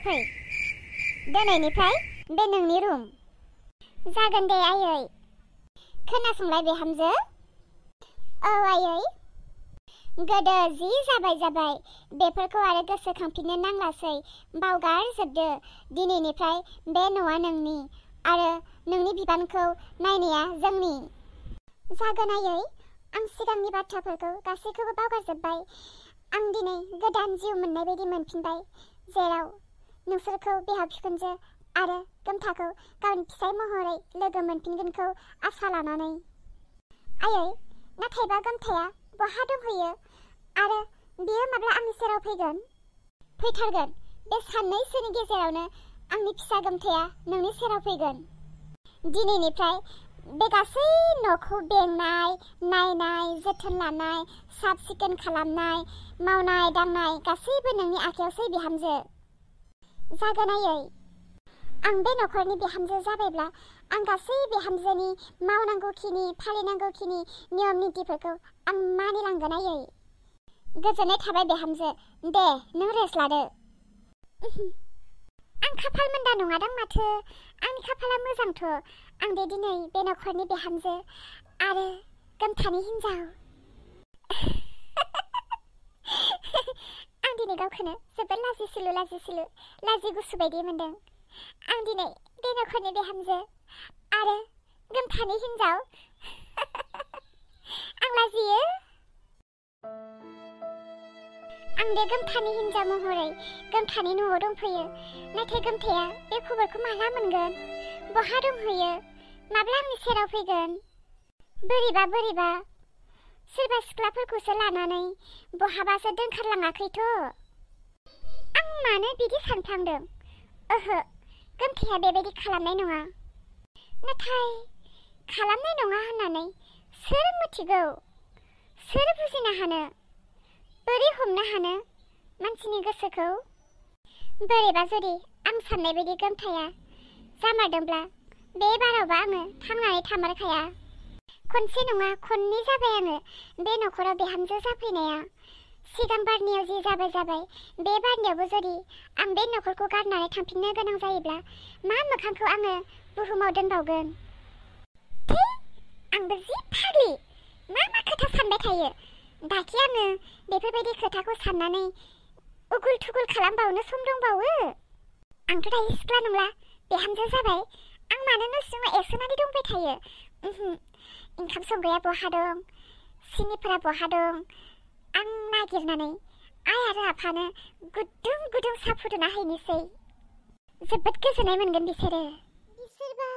फै दिनैनिफ्राय बे नोंनि रुम। जागोन दे आयै। खोनासंलाय बिहामजो। औ आयै। गोदो जि जाबाय बेफोरखौ आरो गोसोखांफिननो नांलासै, बावगारजोबदो। दिनैनिफ्राय बे न'आ नोंनि आरो नोंनि बिबानखौ नायनाया जोंनि। जागोन आयै, आं सिगांनि बाथ्राफोरखौ गासैखौबो बावगारजोब्बाय। आं दिनै गोदान जिउ मोननाय बायदि मोनफिनबाय, जेराव नोंसोरखौ बिहाव बिखुनजो आरो गोमथाखौ गावनि फिसाय महरै लोगो मोनफिनगोनखौ आसा लानानै। आयै, नाथायबा गोमथाया बहा दंहैयो आरो बियो माब्ला आंनि सेराव फैगोन? फैथारगोन। बे साननैसोनि गेजेरावनो आंनि फिसा गोमथाया नोंनि सेराव फैगोन। दिनैनिफ्राय बे गासै न'खौ बेंनाय, नायनाय, जोथोन लानाय, साब सिखोन खालामनाय, मावनाय दांनाय गासैबो नोंनि आखायावसै बिहामजो। जागोन आयै। आं बे न'खरनि बिहामजो जाबायब्ला आं गासै बिहामजोनि मावनांगौखिनि, फालिनांगौखिनि नियम नितिफोरखौ आं मानिलांगोन आयै। गोजोननाय थाबाय बिहामजो। दे नों रेस्ट लादो। आं खाफाल मोनदा नङादां माथो। आंनि खाफाला मोजांथ'। आं दे दिनै बे न'खरनि बिहामजो आरो गोमथानि हिन्जाव। आं दिनै गावखौनो जोबोद लाजिसिलु लाजि गुसु बायदि मोनदों। आं दिनै बे न'खरनि बिहामजो आरो गोमथानि हिन्जाव। आं लाजियो। आं बे गोमथानि हिन्जाव महरै गोमथानि न'आव दंफैयो, नाथाय गोमथाया बे खबरखौ माला मोनगोन? बहा दंहैयो? माब्ला आंनि सेराव फैगोन? बोरैबा सोरबा सिख्लाफोरखौसो लानानै बहाबासो दोनखारलाङाखैथ'। आं मानो बिदि सानफ्लांदों? ओहो, गोमथाया बेबायदि खालामनाय नङा। नाथाय खालामनाय नङा होननानै सोर मिथिगौ? सोर बुजिनो हानो? बोरै हमनो हानो मानसिनि गोसोखौ? बोरैबा जुदि आं साननाय बायदि गोमथाया जामारदोंब्ला बे बारावबा आङो थांनानै थामारखाया। खनसे नङा खननै जाबाय आङो बे न'खराव बिहामजो जाफैनाया। सिगां बारनियाव जि जाबाय, बे बारनियावबो जुदि आं बे न'खरखौ गारनानै थांफिननो गोनां जायोब्ला मा मोखांखौ आङो बुहुमाव दोनबावगोन? आंबो जि फाग्लि, मा खोथा सानबाय थायो। दाखि आङो बेफोरबायदि खोथाखौ साननानै उगुल थुगुल खालामबावनो सम दंबावो? आंथ' दायो सिख्ला नंला, बिहामजो जाबाय। आं मानो न' सिङाव एरसोनानै दंबाय थायो? ओंखाम संग्राया बहा दं? सिनिफोरा बहा दं? आं नागिरनानै आइ आरो आफानो गुदुं साहा फुदुंना हैनोसै। जोबोद गोजोननाय मोनगोन बिसोरो। बिसोरबा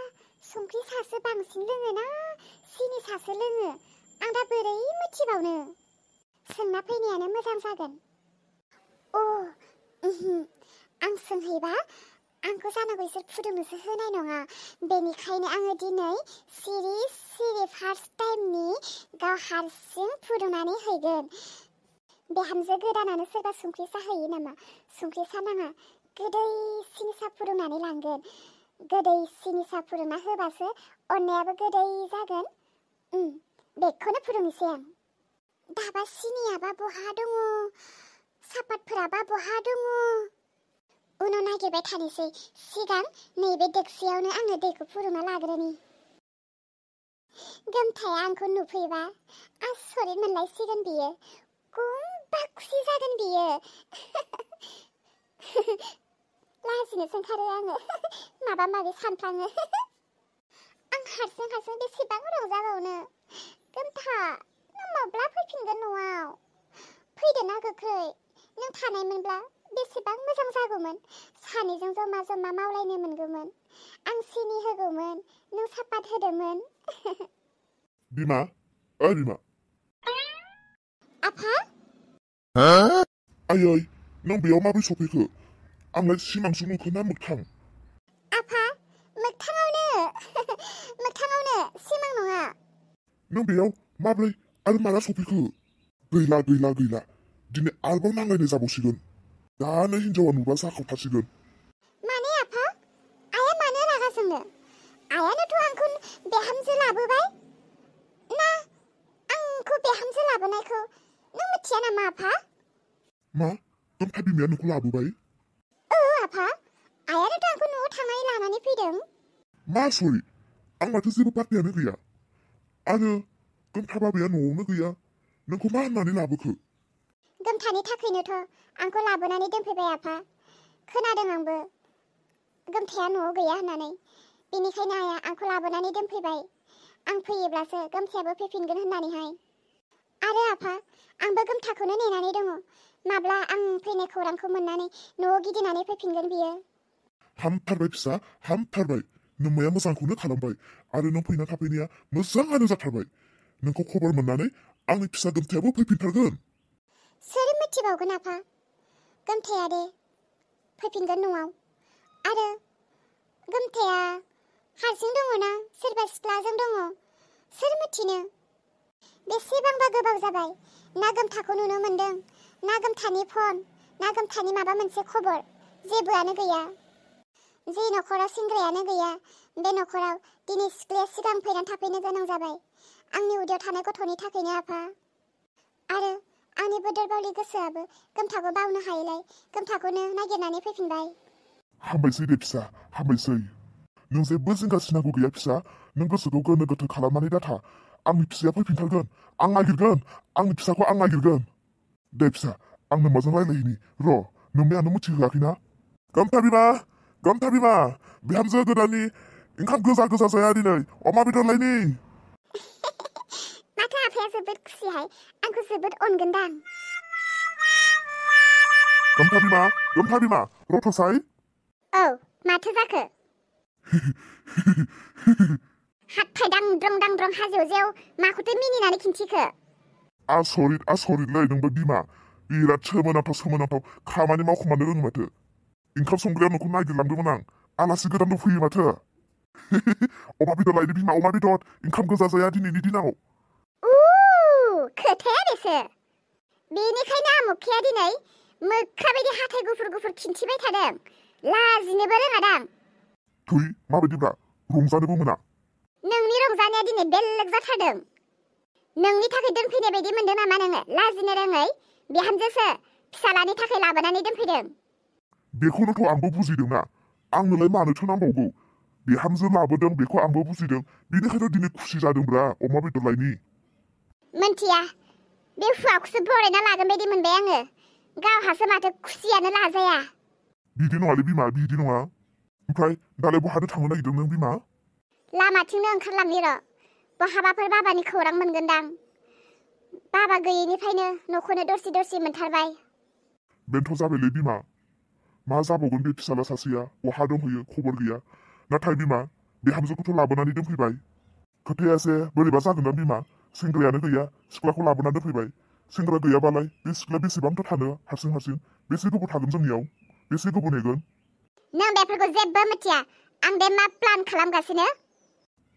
संख्रि साहासो बांसिन लोङो ना सिनि साहासो लोङो? आं दा बोरै मिथिबावनो? सोंना फैनायानो मोजां जागोन। आं सोंहैबा आंखौ जानांगौ बिसोर फुदुंनोसो होनाय नङा। बेनिखायनो आङो दिनै सिरि फार्स्ट टाइमनि गाव हारसिं फुदुंनानै हैगोन। बिहामजो गोदानानो सोरबा संख्रि साहा होयो नामा? संख्रि साहा नाङा, गोदै सिनि साहा फुदुंनानै लांगोन। गोदै सिनि साहा फुदुंना होबासो अननायाबो गोदै जागोन। बेखौनो फुदुंनोसै आं। दाबा सिनियाबा बहा दङ? सापातफोराबा बहा दङ? उनाव नागिरबाय थानोसै। सिगां नैबे दोकसियावनो आङो दैखौ फुदुंना लाग्रोनि। गोमथाया आंखौ नुफैबा आसरित मोनलायसिगोन बियो। गंबा खुसि जागोन बियो। लाजिनोसो ओंखारो आङो। माबा माबि सानफ्लाङो। आं हारसिं बेसेबां रंजाबावनो? गोमथा, नों माब्ला फैफिनगोन न'आव? फैदो ना गोख्रै। नों थानायमोनब्ला बेसेबां मोजां जागौमोन। सानैजों जमा मावलायनो मोनगौमोन। आं सिनि होगौमोन, नों सापात होदोंमोन। बिमा, बिमा। आफा? आयै, नों बेयाव माबोरै सफैखो? आंलाय सिमांसो नुखो ना मोगथां? आफा, मोगथाङावनो, सिमां नङा। नों बेयाव माबोरै आरो माला सफैखो? गैला। दिनै आरोबाव नांलायनाय जाबावसिगोन। दानो हिनजावा नुबा जाखावथारसिगोन। माने आफा? आइया मानो रागा जोंनो? आइयानोथ' आंखौ बिहामजो लाबोबाय। ना आंखौ बिहामजो लाबोनायखौ नों मिथिया नामा आफा? मा? गोमथा बिमाया नोंखौ लाबोबाय? औ आफा। मा सरि आं माथो जेबो पात्तायानो गैया आरो गोमथा बाबाया न'आवनो गैया नोंखौ मा होननानै लाबोखो गोमथानि थाखायनोथ' आंखौ लाबोनानै दोनफैबाय आफा खोनादों आंबो गोमथाया न'आव गैया होननानै बेनिखायनो आइया आंखौ लाबोनानै दोनफैबाय आं फैयोब्लासो गोमथायाबो फैफिनगोन होननानैहाय आरो आफा आंबो गोमथाखौनो नेनानै दङ माब्ला आं फैनाय खौरांखौ मोननानै न'आव गिदिंनानै फैफिनगोन बियो हामथारबाय फिसा हामथारबाय नोम्माया मोजांखौनो खालामबाय आरो नों फैना थाफैनाया मोजाङानो जाथारबाय नोंखौ खबर मोननानै आंनि फिसा गोमथायाबो फैफिनथारगोन सोर मिथिबावगोन आफा गोमथाया दे फैफिनगोन न'आव आरो गोमथाया हारसिं दङना सोरबा सिख्लाजों दङ सोर मिथिनो बेसेबांबा गोबाव जाबाय ना गोमथाखौ नुनो मोनदों ना गोमथानि फन ना गोमथानि माबा मोनसे खबर जेबोआनो गैया जे न'खराव सेंग्रायानो गैया बे न'खराव दिनै सिख्लाया सिगां फैनानै थाफैनो गोनां जाबाय आंनि उदैयाव थानाय गथ'नि थाखायनो आफा आरो आंनि बोदोरबावलि गोसोआबो गोमथाखौ बावनो हायैलाय गोमथाखौनो नागिरनानै फैफिनबाय हामबायसै दे फिसा हामबायसै नों जेबो जिंगा सिनांगौ गैया फिसा नों गोसोखौ गोनो गोथो खालामनानै दाथा आंनि फिसाया फैफिनथारगोन आं नागिरगोन आंनि फिसाखौ आं नागिरगोन दे फिसा आं नोम्माजों रायलायहैनि र' नोम्मायानो मिथिहोआखैना गोमथा बिमा बिहामजो गोदाननि ओंखाम गोजा गोजा जाया दिनै अमा बेदर लायनि माथो आफाया जोबोद खुसिहाय आंखौ जोबोद अनगोनदां गोमथा बिमा रथ'साय औ माथो जाखो हाथाय दांद्रं हाजोआव जेव माखौथो मिनिनानै खिन्थिखो आसरितलै नोंबो बिमा बिराद सोमोनांथाव खामानि मावखोमानो रोङो माथो ओंखाम संग्रायाव नोंखौ नागिरलांदोंमोन आं आलासि गोदानबो फैयो माथो अमा बेदर लायदो बिमा अमा बेदर ओंखाम गोजा जाया दिनैनि दिनाव खोथाया बेसो बेनिखायनो आमुखाया दिनै मोख्रा बायदि हाथाय गुफुर खिन्थिबाय थादों लाजिनोबो रोङादां थुइ माबायदिब्रा रंजानोबो मोना नोंनि रंजानाया दिनै बेलेग जाथारदों नोंनि थाखाय दोनफैनाय बायदि मोनदों नामा नोङो लाजिनो रोङै बिहामजोसो फिसालानि थाखाय लाबोनानै दोनफैदों बेखौनोथ' आंबो बुजिदोंना आंनोलाय मानोथो नांबावगौ बिहामजो लाबोदों बेखौ आंबो बुजिदों बेनिखायनो दिनै खुसि जादोंब्रा अमा बेदर लायनि मोनथिया बे हुवाखौसो बरायना लागोन बायदि मोनबाय आङो गावहासो माथो खुसियानो लाजाया बिदि नङालै बिमा बिदि नङा ओमफ्राय दालाय बहाथो थांनो नागिरदों नों बिमा लामाथिंनो ओंखारलांनि र' बहाबाफोर बाबानि खौरां मोनगोनदां बाबा गैयैनिफ्रायनो न'खौनो दरसि मोनथारबाय बेनोथ' जाबायलै बिमा मा जाबावगोन बे फिसाला सासेया बहा दंहैयो खबर गैया नाथाय बिमा बिहामजोखौथ' लाबोनानै दोनफैबाय खोथाया एसे बोरैबा जागोन ना बिमा सेंग्रायानो गैया सिख्लाखौ लाबोनानै दोनफैबाय सेंग्रा गैयाबालाय बे सिख्ला बेसेबांथो थानो हारसिं बेसे गोबाव थागोन जोंनियाव बेसे गोबाव नेगोन नों बेफोरखौ जेबो मिथिया आं बे मा प्लान खालामगासिनो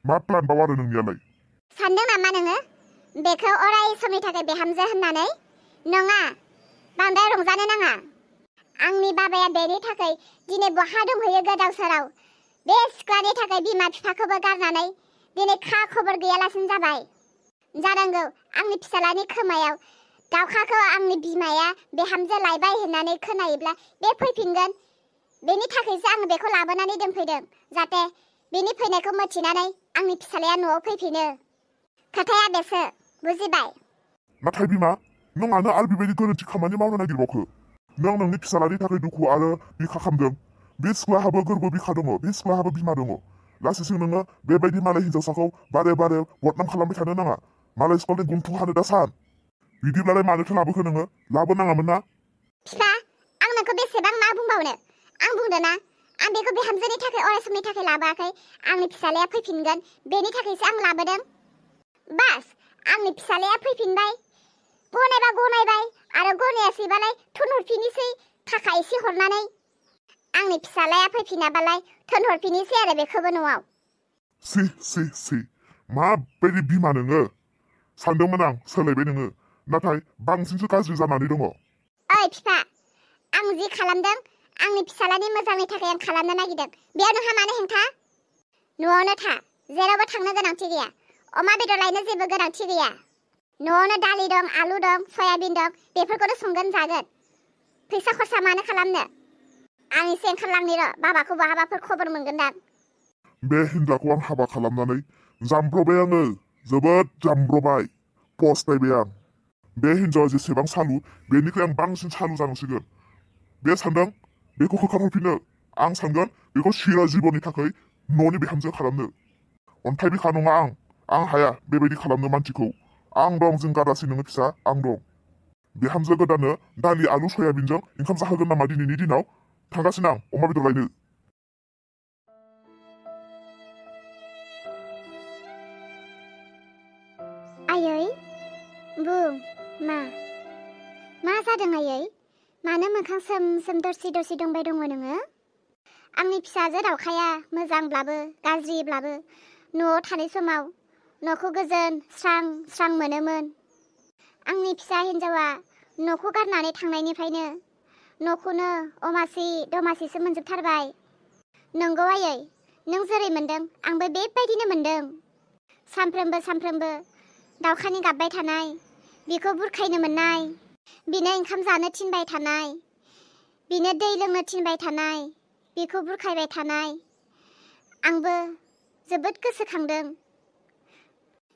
मा प्लान बाव आरो नोंनियालाय सानदों नामा नोङो बेखौ अराय समनि थाखाय बिहामजो होननानै नङा बांद्राय रंजानो नाङा आंनि बाबाया बेनि थाखाय दिनै बहा दंहैयो गोदाव सोराव बे सिख्लानि थाखाय बिमा बिफाखौबो गारनानै दिनै खा खबर गैयालासिनो जाबाय जानांगौ आंनि फिसालानि खोमायाव दावखाखौ आंनि बिमाया बिहामजो लायबाय होननानै खोनायोब्ला बे फैफिनगोन बेनि थाखायसो आं बेखौ लाबोनानै दोनफैदों जाहाथे बेनि फैनायखौ मिथिनानै आंनि फिसालाया न'आव फैफिनो खोथाया बेसो बुजिबाय नाथाय बिमा नों मानो आरो बेबायदि गोरोन्थि खामानि मावनो नागिरबावखो नों नोंनि फिसालानि थाखाय दुखु आरो बिखा खामदों बे सिख्लाहाबो गोरबो बिखा दङ बे सिख्लाहाबो बिमा दङ लासैसो नोङो बेबायदि मालाय हिन्जावसाखौ बारे बदनाम खालामबाय थानो नाङा मालाय सिख्लानि गन्थं हानो दा सान बिदिब्लालाय मानोथो लाबोखो नोङो लाबोनाङामोन ना बिफा आं नोंखौ बेसेबां मा बुंबावनो आं बुंदों ना आं बेखौ बिहामजोनि थाखाय अराय समनि थाखाय लाबोआखै आंनि फिसालाया फैफिनगोन बेनि थाखायसो आं लाबोदों बास आंनि फिसालाया फैफिनबाय गनायबा गनायबाय आरो गनायासैबालाय थुनहरफिननोसै थाखा एसे हरनानै आंनि फिसालाया फैफिनाबालाय थुनहरफिननोसै आरो बेखौबो न'आव सि माबायदि बिमा नोङो सानदोंमोन आं सोलायबाय नोङो नाथाय बांसिनसो गाज्रि जानानै दङ ओइ बिफा आं जि खालामदों आंनि फिसालानि मोजांनि थाखाय आं खालामनो नागिरदों बेयाव नोंहा मानो हेंथा न'आवनो था जेरावबो थांनो गोनांथि गैया अमा बेदर लायनो जेबो गोनांथि गैया न'आवनो दालि दं आलु दं सयाबिन दं बेफोरखौनो संगोन जागोन फैसा खरसा मानो खालामनो आं एसे ओंखारलांनि र' बाबाखौ बहाबाफोर खबर मोनगोनदां बे हिनजावखौ आं हाबा खालामनानै जामब्रबाय आङो जोबोद जामब्रबाय पस्तायबाय आं बे हिनजावा जेसेबां सालु बेनिख्रुइ आं बांसिन सालु जानांसिगोन बे सानदों बेखौ होखारहरफिननो आं सानगोन बेखौ सिरा जिबननि थाखाय न'नि बिहामजो खालामनो अन्थाइ बिखा नङा आं हाया बेबायदि खालामनो मानसिखौ आं दं जों गारासै नोङो फिसा आं दं बिहामजो गोदाननो दालि आलु सयाबिनजों ओंखाम जाहोगोन नामा दिनैनि दिनाव थांगासिनो आं अमा बेदर लायनो आयै बुं मा जादों आयै मानो मोखां सोम सोम दरसि दरसि दंबाय दङ नोङो आंनि फिसाजो दावखाया मोजांब्लाबो गाज्रिब्लाबो न'आव थानाय समाव न'खौ गोजोन स्रां स्रां मोनोमोन आंनि फिसा हिनजावा न'खौ गारनानै थांनायनिफ्रायनो न'खौनो अमासि दमासिसो मोनजोबथारबाय नंगौ आयै नों जेरै मोनदों आंबो बेबायदिनो मोनदों सानफ्रोमबो दावखानि गाबबाय थानाय बिखौ बुरखायनो मोननाय बिनो ओंखाम जानो थिनबाय थानाय बिनो दै लोंनो थिनबाय थानाय बिखौ बुरखायबाय थानाय आंबो जोबोद गोसोखांदों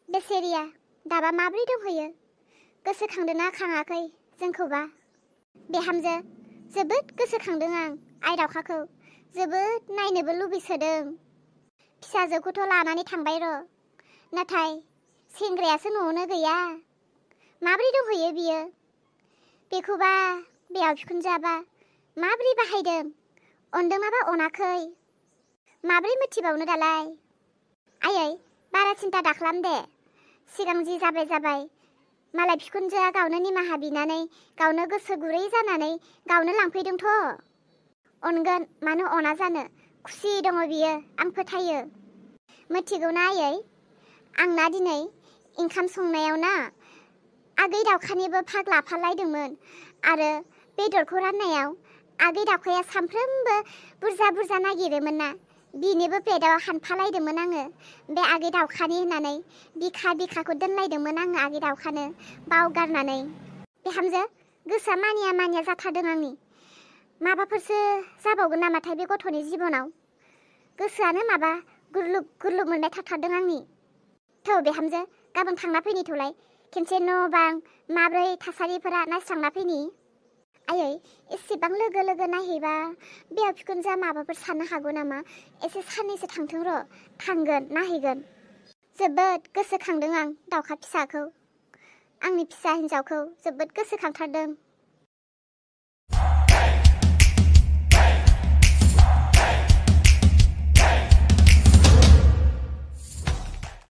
बेसेरिया दाबा माब्रै दंहैयो गोसोखांदोंना खाङाखै जोंखौबा बिहामजो जोबोद गोसोखांदों आं आइ दावखाखौ जोबोद नायनोबो लुबैसोदों फिसाजोखौथ' लानानै थांबाय र' नाथाय सेंग्रायासो न'आवनो गैया माब्रै दंहैयो बियो बेखौबा बेयाव बिखुनजोआबा माब्रै बाहायदों अनदोंनाबा अनाखै माब्रै मिथिबावनो दालाय आयै बारा सिन्था दाखालाम दे सिगां जि जाबाय मालाय बिखुनजोआ गावनो निमाहा बिनानै गावनो गोसो गुरै जानानै गावनो लांफैदोंथ' अनगोन मानो अना जानो खुसि दङ बियो आं फोथायो मिथिगौना आयै आंना दिनै ओंखाम संनायाव ना आगै दावखानिबो भाग लाफालायदोंमोन आरो बेदरखौ राननायाव आगै दावखाया सानफ्रोमबो बुरजा नागिरोमोन ना बिनिबो प्लेटाव हानफालायदोंमोन आङो बे आगै दावखानि होननानै बिखाखौ दोनलायदोंमोन आङो आगै दावखानो बावगारनानै बिहामजो गोसोआ मानिया जाथारदों आंनि माबाफोरसो जाबावगोन नामाथाय बे गथ'नि जिबनाव गोसोआनो माबा गुरलुब मोनबाय थाथारदों आंनि थौ बिहामजो गाबोन थांना फैनिथ'लाय खेनसे न' बां माब्रै थासारिफोरा नायस्रांना फैनि आयै एसेबां लोगो नायहैबा बेयाव बिखुनजोआ माबाफोर साननो हागौ नामा एसे साननैसो थांथों र' थांगोन नायहैगोन जोबोद गोसोखांदों आं दावखा फिसाखौ आंनि फिसा हिन्जावखौ जोबोद गोसोखांथारदों